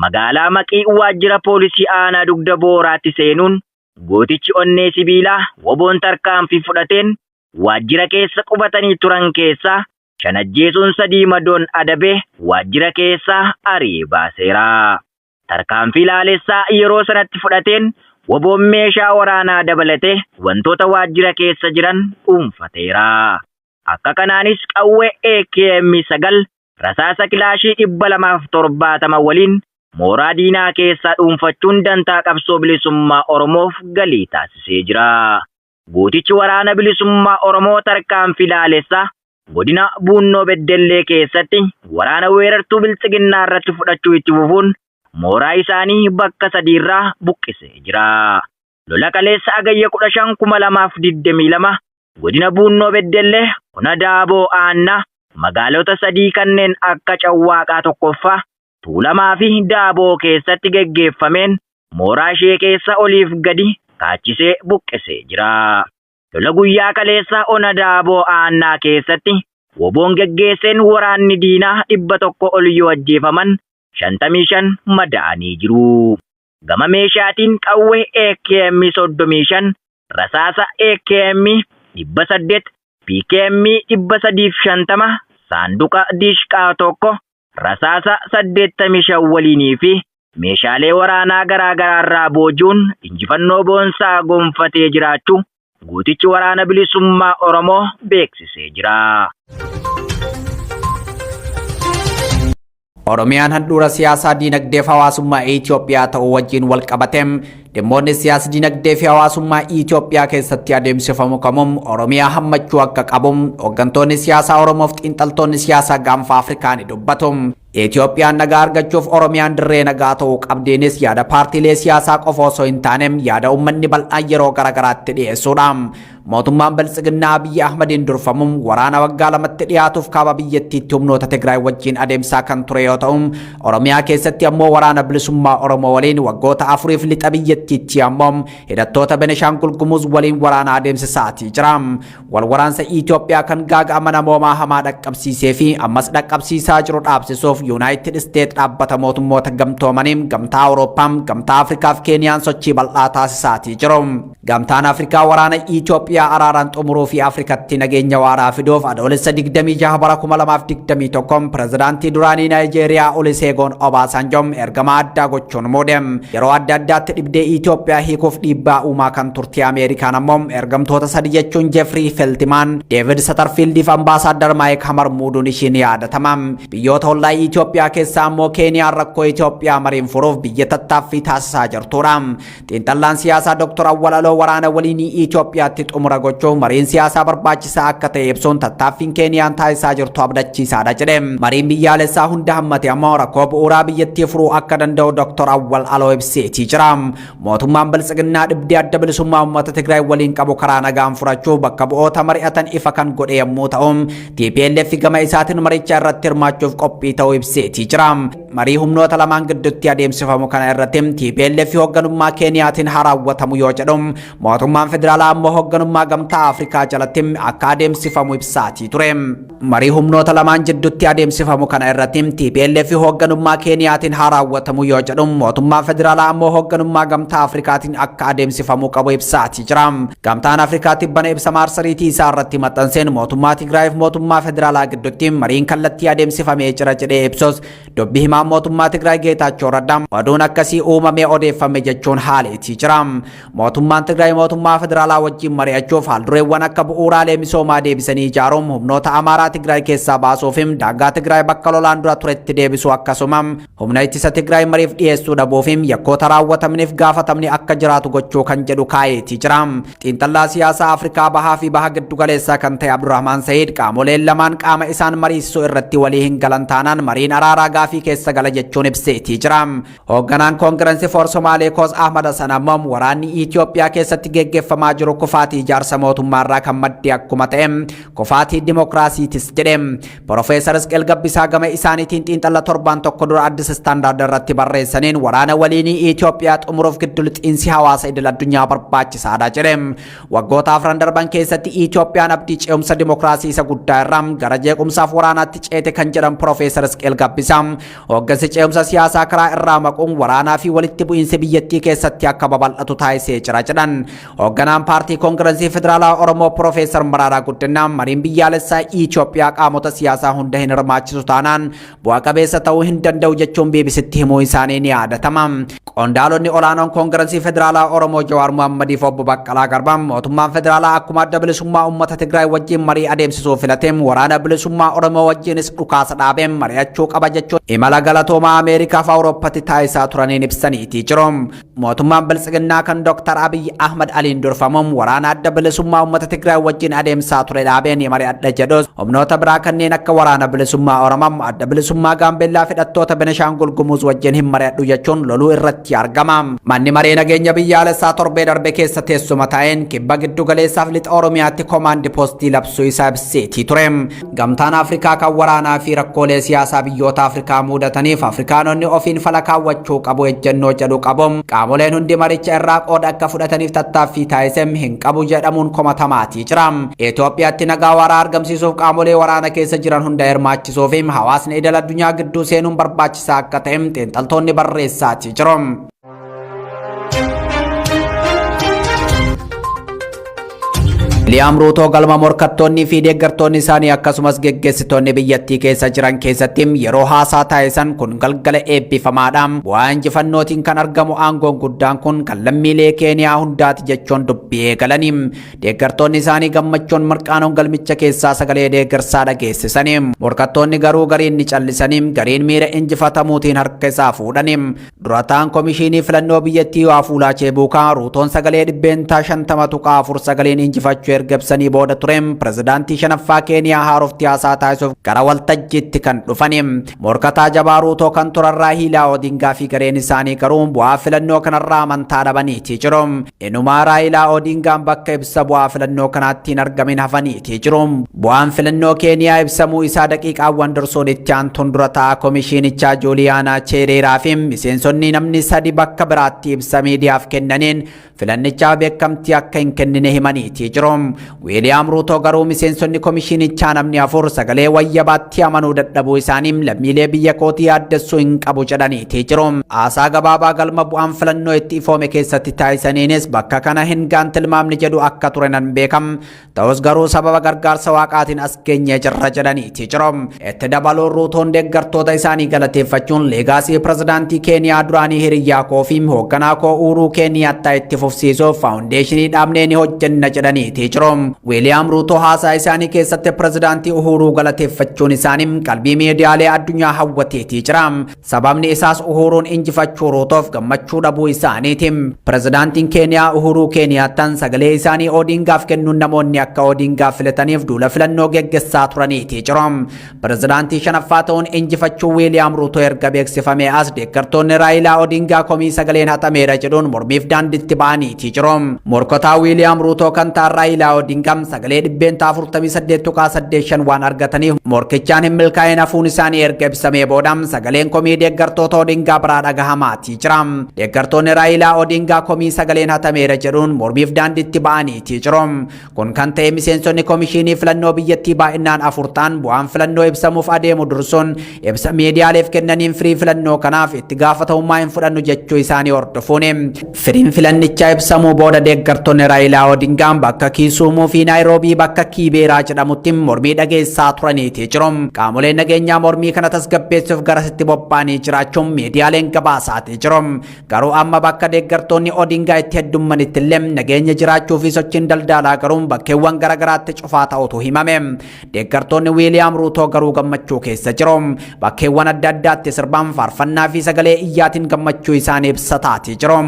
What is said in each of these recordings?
Magaalaa Maqii waajjira poolisii aanaa Dugda Booraatti seenuun gootichi onnee sibiilaa woboon tarkaanfii fudhateen waajjira keessa qubatanii turan keessaa 5 ajjeesuun 3 madoon adabee waajjira keessaa ari'ee baaseera. Tarkaanfii laalessaa yeroo sanatti fudhateen woboon meeshaa waraanaa dabalatee wantoota waajjira keessa jiran dhuunfateera. Akka kanaanis qawwee AKM 9 rasaasa kilaashii 270 waliin mooraa diinaa keessaa dhuunfachuun dantaa qabsoo bilisummaa Oromoof galii taasisee jira. Gootichi waraana bilisummaa Oromoo tarkaanfii laalessaa godina Buunnoo Beddellee keessatti waraana weerartuu biltsiginnaa irratti fudhachuu itti fufuun mooraa isaanii bakka sadiirraa buqqisee jira. Lola kaleessa Hagayya 15 2022 godina Buunnoo Beddellee ona Daaboo Aannaa magaalota sadii kanneen akka Cawwaaqaa tokkoffaa Tuulamaa fi Daaboo keessatti geggeeffameen mooraa ishee keessa oliif gadi kaachisee buqqisee jira. Lola guyyaa kaleessa ona Daaboo Aannaa keessatti woboon geggeesseen waraanni diinaa 100 ol yoo ajjeefaman 55 madaa'anii jiru. Gama meeshaatiin qawwee AKM 35, rasaasa AKM 800, PKM 350, saanduqa diishqaa tokko, rasaasa 85 waliinii fi meeshaalee waraanaa garaa garaarraa booji'uun injifannoo boonsaa gonfatee jiraachuu gootichi waraana bilisummaa Oromoo beeksisee jira. Oromiyaan handhuura siyaasaa diinagdee fi hawaasummaa Itoophiyaa ta'uu wajjin wal qabate dhimmoonni siyaas diinagdee fi hawaasummaa Itoophiyaa keessatti adeemsifamu kamuu Oromiyaa hammachuu akka qabu hooggantoonni siyaasaa Oromoof xiinxaltoonni siyaasaa gaanfa Afrikaa ni dubbatu. Itoophiyaan nagaa argachuuf Oromiyaan dirree nagaa ta'uu qabdiinis yaada paartiilee siyaasaa qofa osoo hin taane yaada uummanni bal'aan yeroo garaagaraatti dhiyeessuudha. Mootummaan Biltsiginnaa Abiyyi Ahmadiin durfamu waraana waggaa lamatti dhiyaatuuf kaaba biyyattiitti humnoota Tigraay wajjin adeemsaa kan ture yoo ta'u, Oromiyaa keessatti ammoo waraana bilisummaa Oromoo waliin waggoota afuriif lixa biyyattiitti ammoo hidhattoota Benishaangul Gumuz waliin waraana adeemsisaatii jira. Wal waraansa Itoophiyaa kan gaaga'ama namoomaa hamaa dhaqqabsiisee fi ammas dhaqqabsiisaa jiru dhaabsisuuf Yuunaayitid Isteet dhaabbata mootummoota gamtoomanii, gamtaa Awurooppaa, gamtaa Afrikaa fi Keeniyaan sochii bal'aa taasisaatii jiru. Gamtaan Afrikaa waraana Itoophiyaa araaraan xumuruu fi Afrikatti nageenya waaraa fiduuf Adoolessa 26 bara 2021 pirezidaantii duraanii Naayijeeriyaa Oluseegoon Obaasanjoo ergamaa addaa gochuun muude. Yeroo adda addaatti dhibdee Itoophiyaa hiikuuf dhiibbaa uumaa kan turte Ameerikaan ammoo ergamtoota sadi jechuun Jeffrii Feltimaan, Deevid Satarfiildii fi Ambaasaaddar Maayik Hamar muuduun ishii ni yaadatama. Biyyoota ollaa Itoophiyaa keessaa ammoo Keeniyaan rakkoo Itoophiyaa mariin furuuf biyya tattaaffii taasisaa jirtudha. Xiinxallaan siyaasaa Dr. Awwal Aloo waraana waliinii Itoophiyaatti xumura gochuuf mariin siyaasaa barbaachisaa akka ta'e ibsuun tattaaffiin Keeniyaan taasisaa jirtu abdachiisaadha jedhe. Mariin biyyaalessaa hunda hammate ammoo rakkoo bu'uuraa biyyattii furuu akka danda'u Dr. Awwal Aloo ibseetii jira. Mootummaan Biltsiginnaa dhibdee adda bilisummaa uummata Tigraay waliin qabu karaa nagaan furachuuf bakka bu'oota mari'atan ifa kan godhe yommuu ta'u, TPLF gama isaatiin maricha irratti hirmaachuuf qophii ta'uu ibseetii jira. Marii humnoota lamaan gidduutti adeemsifamu kana irratti TPLF hoogganummaa Keeniyaatiin haa raawwatamu yoo jedhu mootummaan federaalaa ammoo hoogganummaa gamtaa Afrikaa jalatti akka adeemsifamu ibsaatii ture. Marii humnoota lamaan jidduutti adeemsifamu kana irratti TPLF hoogganummaa Keeniyaatiin haa raawwatamu yoo jedhu mootummaan federaalaa ammoo hoogganummaa gamtaa Afrikaatiin akka adeemsifamuu qabu ibsaatii jira. Gamtaan Afrikaa tibbana ibsa maarsariitii isaa irratti maxxanseen mootummaa Tigraayiif mootummaa federaalaa gidduutti mariin kallattii adeemsifamee jira jedhee ibsus dubbi himaan mootummaa Tigraay Geetaachoo Raddaa oduun akkasii uumamee odeeffame jechuun haaleetii jira. Mootummaan Tigraay mootummaa federaalaa wajjin mari'achuuf haaldureewwan akka bu'uuraalee misoomaa deebisanii ijaaruun humnoota Amaaraa Tigraay keessaa baasuuf daangaa Tigraay bakka lolaan dura turetti deebisuu akkasuma humna ittisa Tigraay mariif dhiyeessuu dhabuuf yakkoota raawwatamaniif gaafatamni akka jiraatu gochuu kan jedhu kaa'eetii jira. Xiinxallaa siyaasaa Afrikaa Bahaa fi Baha Giddugaleessaa kan ta'e Abdurrahmaan Sa'iid qaamoleen lamaan qaama isaan mariisisuu irratti walii hin galan taanaan mariin araaraa gaafii keessa keessa gala jechuun ibseetii jira. Hoogganaan Koongirensii For Somaalee Cause Ahmad Hassan ammoo waraanni Itoophiyaa keessatti geggeeffamaa jiru kufaatii ijaarsa mootummaarraa kan madde akkuma ta'e kufaatii dimokiraasiitis jedhe. Profeesar Isqeel Gabbisaa gama isaaniitiin xiinxala torbaan tokko dura Addis Standard irratti barreessaniin waraana waliinii Itoophiyaa xumuruuf giddu lixiinsi hawaasa idil addunyaa barbaachisaadha jedhe. Waggoota afran darban keessatti Itoophiyaan abdii ce'umsa dimokiraasii isa guddaa irraa gara jeequmsaaf waraanaatti ceete kan jedhan Profeesar Isqeel Gabbisaa, hooggansi ce'umsa siyaasaa karaa irraa maquun waraanaa fi walitti bu'iinsi biyyattii keessatti akka babal'atu taasisee jira jedhan. Hoogganaan paartii Koongirensii Federaalaa Oromoo Profeesar Mararaa Guddinaa mariin biyyaalessaa Itoophiyaa qaamota siyaasaa hunda hin hirmaachisu taanaan bu'a qabeessa ta'uu hin danda'u jechuun BBCtti himuu isaanii ni yaadatama. Qondaalonni olaanoon Koongirensii Federaalaa Oromoo Jawaar Mohaammadii fi obbo Baqqalaa Garbaa mootummaan federaalaa akkuma Adda Bilisummaa Uummata Tigraay wajjin marii adeemsisuu filatee Waraana Bilisummaa Oromoo wajjinis dhukaasa dhaabee mari'achuu qaba jechuun imala galatoomaa Ameerikaa fi Awurooppatti taasisaa turaniin ibsaniitii jiru. Mootummaan Biltsiginnaa kan Dr. Abiy Ahmad Aliin durfamuun waraana Adda Bilisummaa Uummata Tigraay wajjin adeemsaa ture dhaabee ni mari'adha jedhus, humnoota biraa kanneen akka Waraana Bilisummaa Oromoo, Adda Bilisummaa Gaambeellaa fi hidhattoota Benishaangul Gumuz wajjin hin mari'adhu jechuun loluu irratti argama. Manni maree nageenya biyyaalessaa torbee darbe keessa teessuma taa'een kibba giddu galeessaaf lixa Oromiyaatti koomaandi poostii labsuu isaa ibseetii ture. Gamtaan Afrikaa kan waraanaa fi rakkoolee siyaasaa biyyoota Afrikaa mudataniif Afrikaanonni ofiin fala kaawwachuu qabu ejjennoo jedhu qabu, qaamoleen hundi maricha irraa qooda akka fudhataniif tattaaffii taasise hin qabu jedhamuun komatamaatii jira. Itoophiyaatti nagaa waaraa argamsiisuuf qaamolee waraana keessa jiran hunda hirmaachisuu fi hawaasni idil addunyaa gidduu seenuun barbaachisaa akka ta'e xiinxaltoonni barreessaatii jiru. Wiliyaam Ruutoo galma morkattoonni fi deeggartoonni isaanii akkasumas geggeessitoonni biyyattii keessa jiran keessatti yeroo haasaa taasisan, kun galgala eebbifamaadha. Bu'aa injifannootiin kan argamu aangoon guddaan kun kan lammiilee Keeniyaa hundaati jechuun dubbii eegalanii. Deeggartoonni isaanii gammachuun mirqaanoon galmicha keessaa sagalee deeggarsaa dhageessisanii. Morkattoonni garuu gariin ni callisanii, gariin miira injifatamuutiin harka isaa fuudhanii. Durataan komishinii filannoo biyyattii Waafuulaa Cheebuukaa Ruutoon sagalee 50.49% injifachuu erga ibsanii booda ture pirezidaantii shanaffaa Keeniyaa haarofti haasaa taasisuuf gara waltajjiitti kan dhufani. Morkataa jabaa Ruutoo kan turan Raahilaa Odingaa fi gareen isaanii garuu bu'aa filannoo kanarraa amantaa dhabaniitii jiru. Inumaa Raayilaa Odingaan bakka ibsa bu'aa filannoo kanaatti hin argamin hafaniitii jiru. Bu'aan filannoo Keeniyaa ibsamuu isaa daqiiqaawwan dursuun itti aantuun dura ta'a komishiinichaa Juuliyaanaa Cheereeraa fi miseensonni namni sadi bakka biraatti ibsa miidiyaaf kennaniin filannichaaf beekamtii akka hin kennine himaniitii jiru. Wiiliyaam Ruutoo garuu miseensonni komishiinichaa namni afur sagalee wayyabaatti amanuu dadhabuu isaanii lammiilee biyya kootii yaaddessuu hin qabu jedhaniitii jiru. Haasaa gabaabaa galma bu'aan filannoo itti ifoome keessatti taasisaniinis bakka kana hin gaan tilmaamni jedhu akka ture nan beekam. Ta'us garuu sababa gargaarsa waaqaatiin as geenyee jirra jedhaniitii jiru. Itti dabaluun Ruutoon deeggartoota isaanii galateeffachuun leegaasii pirezidaantii Keeniyaa duraanii hiriyyaa koo fi hoogganaa koo Uuruu Keeniyaattaa itti fufsiisuuf faawundeeshinii dhaabnee ni hojjenna jedhaniitii jiru. Wiiliyaam Ruutoo haasaa isaanii keessatti pirezidaantii Uhuuruu galateeffachuun isaanii qalbii miidiyaalee addunyaa hawwateetii jira. Sababni isaas Uhuruun injifachuu Ruutoof gammachuu dhabuu isaaniiti. Pirezidaantiin Keeniyaa Uhuruu Keeniyaattaan sagalee isaanii Odingaaf kennuun namoonni akka Odingaaf filataniif duula filannoo geggessaa turaniitii jiru. Pirezidaantii shanaffaa ta'uun injifachuu Wiiliyaam Ruutoo erga beeksifamee as deeggartoonni Raayilaa Odingaa komii sagaleen hatameera jedhuun mormiif daandiitti ba'aniitii jiru. Morkataa Wiiliyaam Ruutoo kan ta'an Raayilaa Odingaa sagalee 48.85% waan argataniif morkichaan hin milkaa'in hafuun isaanii erga ibsamee booda sagaleen komii deeggartoota Odingaa biraa dhagahamaatii jira. Deeggartoonni Raayilaa Odingaa komii sagaleen hatameera jedhuun mormiif daandiitti ba'aniitii jiru. Kun kan ta'e miseensonni komishinii filannoo biyyattii baay'inaan afur ta'an bu'aan filannoo ibsamuuf adeemu dursuun ibsa miidiyaaleef kennaniin firii filannoo kanaaf itti gaafatamummaa hin fudhannu jechuu isaanii hordofuun. Firiin filannichaa ibsamuu booda deeggartoonni Raayilaa Odingaan bakka Kiisuumuu fi Naayiroobii bakka Kiibeeraa jedhamutti mormii dhageessaa turaniitii jiru. Qaamoleen nageenyaa mormii kana tasgabbeessuuf garasitti bobba'anii jiraachuun miidiyaaleen gabaasaatii jiru. Garuu amma bakka deeggartoonni Odingaa itti heddummanitti illee nageenya jiraachuu fi sochiin daldalaa garuu bakkeewwan garaagaraatti cufaa ta'utu himame. Deeggartoonni Wiiliyaam Ruutoo garuu gammachuu keessa jiru. Bakkeewwan adda addaatti sirbaan, faarfannaa fi sagalee iyyaatiin gammachuu isaanii ibsataatii jiru.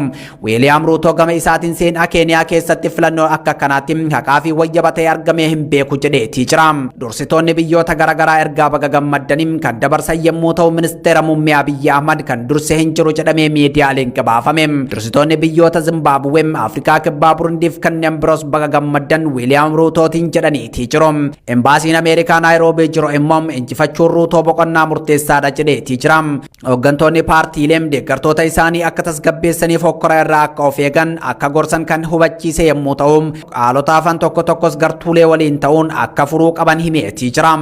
Wiiliyaam Ruutoo gama isaatiin seenaa Keeniyaa keessatti filannoo akka kanaatti haqaa fi wayyaba ta'ee argamee hin beeku jedheetii jira. Dursitoonni biyyoota garaagaraa ergaa baga gammaddanii kan dabarsan yommuu ta'u, ministeera muummee Abiyyi Ahmad kan durse hin jiru jedhamee miidiyaaleen gabaafame. Dursitoonni biyyoota Zimbaabuwee, Afrikaa Kibbaa, Burundiif kanneen biroos baga gammaddan Wiiliyaam Ruutootiin jedhaniitii jiru. Embaasiin Ameerikaa Naayiroobii jiru immoo injifachuun Ruutoo boqonnaa murteessaadha jedheetii jira. Hooggantoonni paartiilee deeggartoota isaanii akka tasgabbeessaniif hokkora irraa akka of eegan akka gorsan kan hubachiise yommuu ta'u, haalota hafan tokko tokkos gartuulee waliin ta'uun akka furuu qaban himeetii jira.